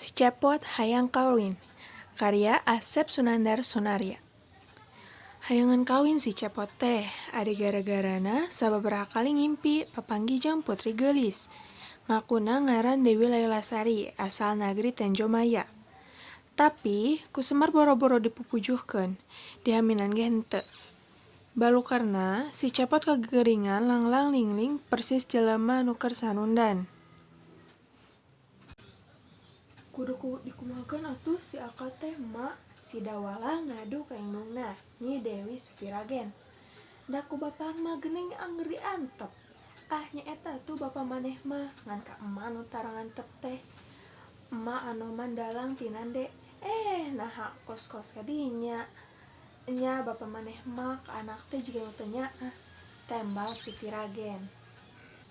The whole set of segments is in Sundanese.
Si Cepot Hayang Kawin, karya Asep Sunandar Sunarya. Hayangan kawin si Cepot teh, ari gara-garana sababaraha kali ngimpi papanggih jeung putri geulis. Ngakuna ngaran Dewi Lailasari, asal nagri Tenjomaya. Tapi ku Semar boro-boro dipupujuhkeun, dihaminan ge henteu. Balukarna si Cepot kagegeringan langlang lingling persis jelema nu keur sarundan. Kudu dikumahakeun atuh si Aka teh Ma, si Dawala ngadu ka indungna, Nyi Dewi Sutiragen. Da ku bapa mah geuning angger diantep. Ah nya eta atuh bapa maneh mah ngan ka ema nu tara ngantep teh. Ema anoman dalang ti nande, naha kos-kos ka dinya. Nya bapa maneh mah ka anak teh jiga nu teu nyaah, tembal Sutiragen.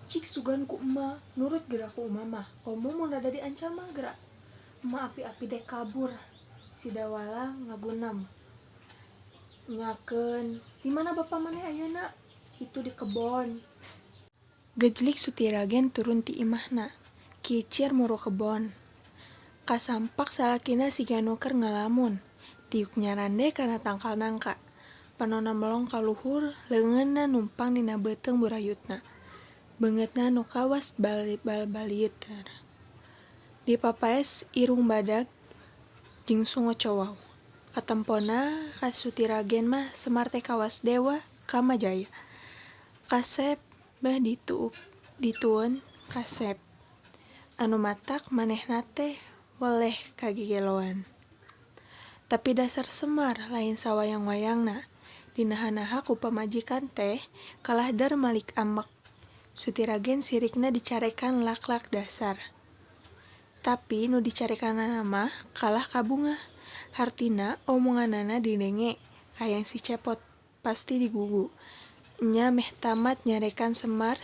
Cik sugan ku ema, nurut geura ku ema mah, komo mun rada diancam mah geura. Ema api-api dek kabur, si Dawala ngagunam. Nyakeun, di mana bapa maneh ayeuna? Itu di kebon. Gejlik Sutiragen turun ti imahna, kicir muru kebon. Kasampak salakina siga nu keur ngalamun, tiuk nyarande kana tangkal nangka. Panonna melong ka luhur, leungeunna numpang dina beuteung burayutna. Beungeutna nu kawas balbalieter. Dipapaes irung badag jeung sungo cowaw. Katempona ka Sutiragen mah Semar teh kawas dewa Kamajaya. Kasep bah ditueun kasep. Anu matak manehna teh weleh kagigeloan. Tapi dasar Semar lain sawayang-wayangna. Dinaha-naha ku pamajikan teh kalah der malik ambek. Sutiragen sirikna dicarekan lak-lak dasar. Tapi nu dicarekanana mah kalah kabungah. Hartina omonganana didenge, hayang si Cepot pasti digugu. Nya meh tamat nyarekan Semar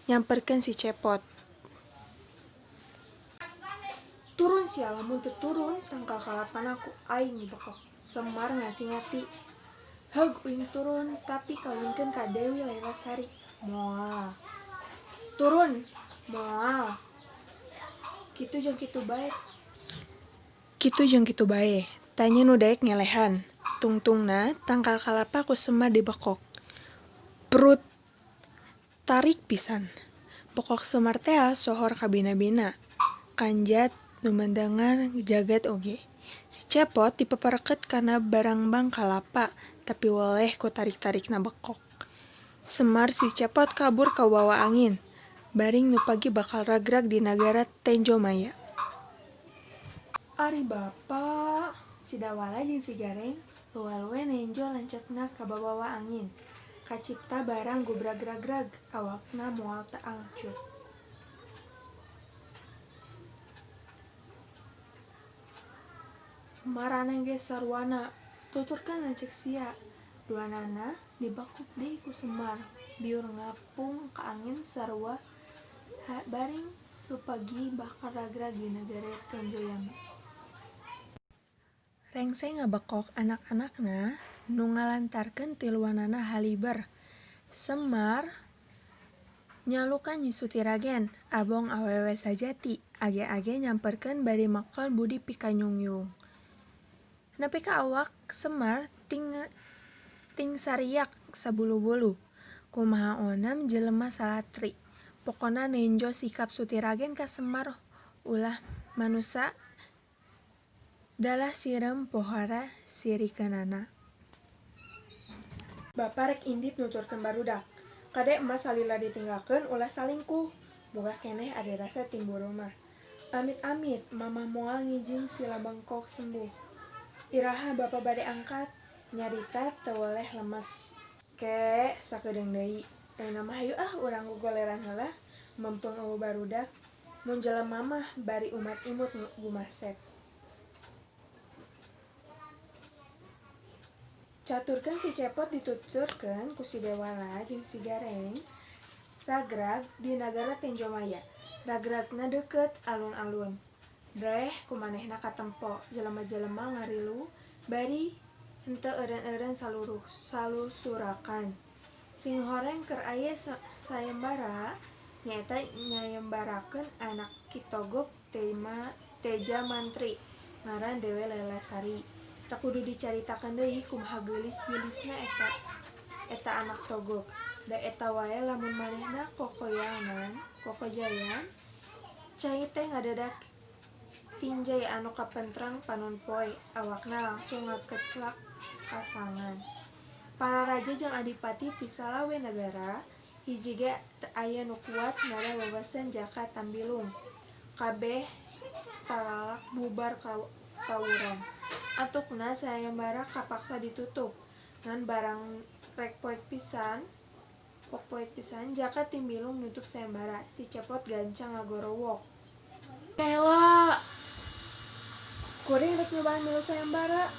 nyamperkeun si Cepot. Turun sia lamun teu turun tangkal kalapana ku aing dibekok. Semar ngati-ngati. Heug uing turun tapi kawinkeun ka Dewi Lailasari. Moal. Turun. Moal. Kitu jeung kitu bae. Kitu jeung kitu bae. Tanya nu daek ngelehan. Tungtungna tangkal kalapa ku Semar dibekok. Prut. Tarik pisan. Pokok Semar tea sohor kabina-bina. Kanjat nu mendengar jagat oge. Si Cepot dipepereket kana barangbang kalapa, tapi weleh ku tarik-tarikna bekok. Semar si Cepot kabur kabawa angin. Baring nu pagi bakal ragrag di nagara Tenjomaya. Ari bapa, si Dawala jeung si Gareng lual we nenjo lanceukna kabawa angin. Kacipta barang gubrag-ragrag, awakna moal teu angcut. Maraneh ge sarwana, tuturkeun lanceuk sia. Duanana dibekok deui ku Semar, biur ngapung ka angin sarua baring supagi bakal ragrag di nagara Tenjoyama. Rengse ngabekok anak-anakna nu ngalantarkeun tiluanana haliber. Semar nyalukan Nyi Sutiragen, abong awewe sajati, age-age nyamperkeun bari mekel budi pikanyungyung. Nepi ka awak Semar ting sariak sabulu-bulu. Kumaha onam jelema salatri. Pokona nenjo sikap Sutiragen ka Semar ulah manusa dalah sireum pohara sirikeunana. Bapa rek indit nuturkeun barudak. Kade emak salila ditinggalkeun ulah salingkuh. Boga keneh ari rasa timburu mah. Amit-amit mamah moal ngijing sila bengkok sembuh. Iraha bapa bade angkat nyarita teu weleh lemes. Ke sakedeung deui. Ayeuna mah hayu ah urang gogoleran heula mempeung eueuh barudak. Mun jelema mah bari umat imut gumasep. Caturkeun si Cepot dituturkeun ku si Dewala jeung si Gareng ragrag di nagara Tenjomaya. Ragragna deukeut alun-alun. Breh ku manehna katempo, jelema-jelema ngarilu bari henteu eureun-eureun salusurakan. Singhoreng keur aya sayembara nyaeta nyayembarakeun anak Ki Togog Tejamantri ngaran Dewi Layla Sari. Teu kudu dicaritakeun deui kumaha geulis-geulisna eta anak Togog. Da eta wae lamun manehna kokojayan cai teh ngadadak tinjai anu kapentreng panon poe awakna langsung ngakeclak kasangan. Para raja jeung adipati ti salawe nagara hiji ge teu aya nu kuat ngala wewesen Jaka Tambilung. Kabeh talalak bubar tawuran. Antukna sayembara kapaksa ditutup. Ngan barang rek poek pisan Jaka Timbilung nutup sayembara, si Cepot gancang ngagorowok. "Kela! Kuring rek nyobaan milu sayembara."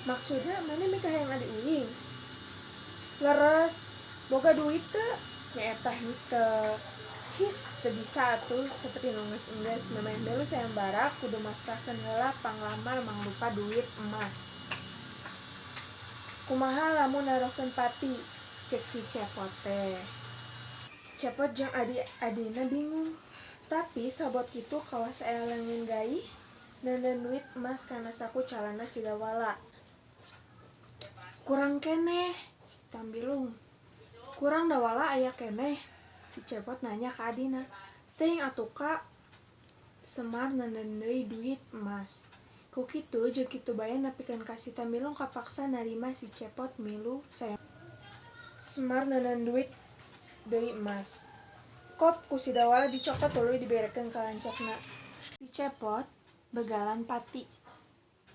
"Maksudna maneh mikahayang adi uing?" "Leres, boga duit teu?" "Nyaeta henteu." "His, teu bisa atuh saperti nu enggeus-enggeus memeh milu sayembara kudu masrahkeun heula panglamar mangrupa duit emas." "Kumaha lamun narohkeun pati?" Cek si Cepot teh. Cepot jeung adi-adina bingung. Tapi sabot kitu kawas aya leungeun gaih neundeun duit emas kana saku calana si Dawala. "Kurang keneh," cek Tambilung. "Kurang Dawala aya keneh?" Si Cepot nanya ka adina. "Teuing atuh Ka." Semar neundeun deui duit emas. Ku kitu jeung kitu bae nepikeun ka si Tambilung kapaksa narima si Cepot milu sayembara. Semar neundeun duit deui emas. Kop ku si Dawala dicokot tuluy diberekeun ka lanceukna. Si Cepot begalan pati.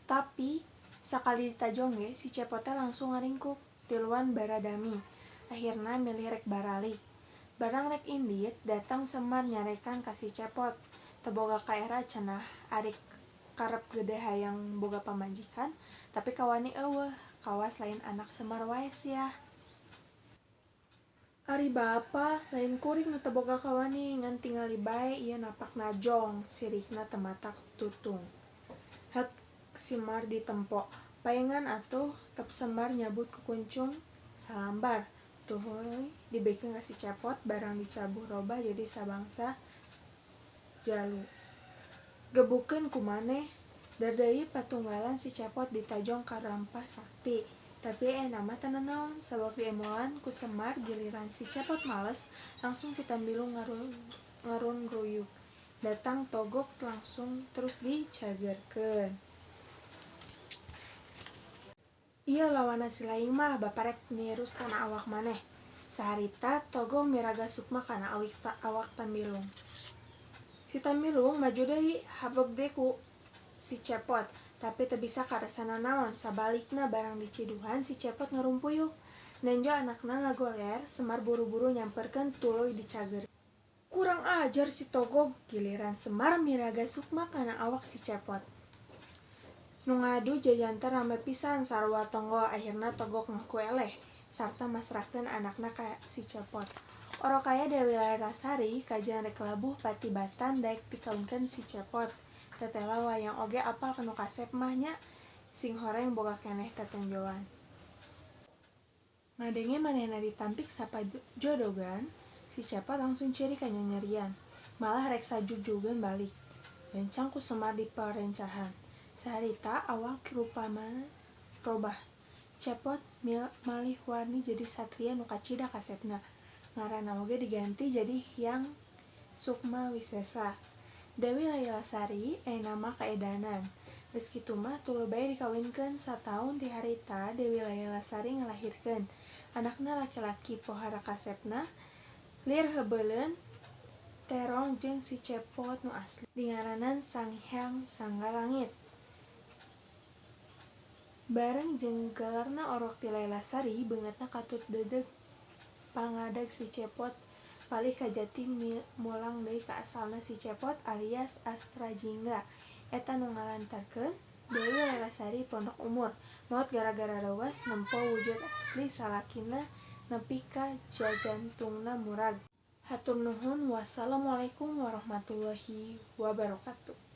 Tapi sakali ditajong ge si Cepot teh langsung ngaringkuk tiluan baradami. Ahirna milih rek baralik. Barang rek indit datang Semar nyarekan ka si Cepot. Teu boga kaera cenah ari karep gede hayang boga pamajikan tapi kawani eueuh kawas lain anak Semar wae sia. "Ari bapa lain kuring nu teu boga kawani ngan tingali bae ieu napak najong sirikna teu matak tutung." Heuk Simar ditempo. "Paengan atuh," kep Semar nyabut kukuncung salambar. Tuluy dibikeun ka si Cepot barang dicabuh robah jadi sabangsa jalu. "Gebukeun ku maneh." Dar deui patunggalan si Cepot ditajong karampah sakti. Tapi ayeuna mah teu nanaon sabab diemolan ku Semar giliran si Cepot males langsung si Tambilung ngarunruyuk. Datang Togog langsung terus dicagerkeun. "Ieu lawanna si laing mah bapa rek nirus kana awak maneh." Saharita Togog miraga sukma kana awak Tambilung. Si Tambilung maju deui habeg deui ku si Cepot tapi teu bisa karasa nanaon sabalikna barang diciduhan si Cepot ngarumpuyuk. Nenjo anakna ngagoler Semar buru-buru nyamperkeun tuluy dicagerkeun. "Kurang ajar si Togog," giliran Semar miraga sukma kana awak si Cepot. Nu ngadu jajanten rame pisan sarua tonggo ahirna Togog ngaku eleh sarta masrahkeun anakna ka si Cepot. Orokaya Dewi Larasari kajeun rek labuh patibatan daek dikawinkeun si Cepot. Tetela wayang oge apal kanu kasep mah nya singhoreng boga keneh tetenjoan. Ngadenge manehna ditampik sapajodogan, si Cepot langsung ceurik kanyanyerian, malah rek sajugjugeun balik. Gancang ku Semar diparencahan. Saharita awak rupana robah. Cepot malih warni jadi satria nu kacida kasepna. Ngaranna oge diganti jadi Hyang Sukma Wisesa. Dewi Laylasari ayeuna mah kaedanan. Geus kitu mah tuluy bae dikawinkeun sataun ti harita Dewi Laylasari ngalahirkeun. Anakna laki-laki pohara kasepna lir heubeuleun terong jeung si Cepot nu asli. Dingaranan Sang Hyang Sanggalangit. Bareng jeung galarna orok ti Laylasari beungeutna katut deudeg pangadag si Cepot palih kajati mulang deui ka asalna si Cepot alias Astrajingga. Eta nu ngalantarkeun Dewi Laylasari pondok umur maot gara-gara reuwas nempo wujud asli salakina nepi ka jajantungna murag. Hatur nuhun wassalamualaikum warahmatullahi wabarakatuh.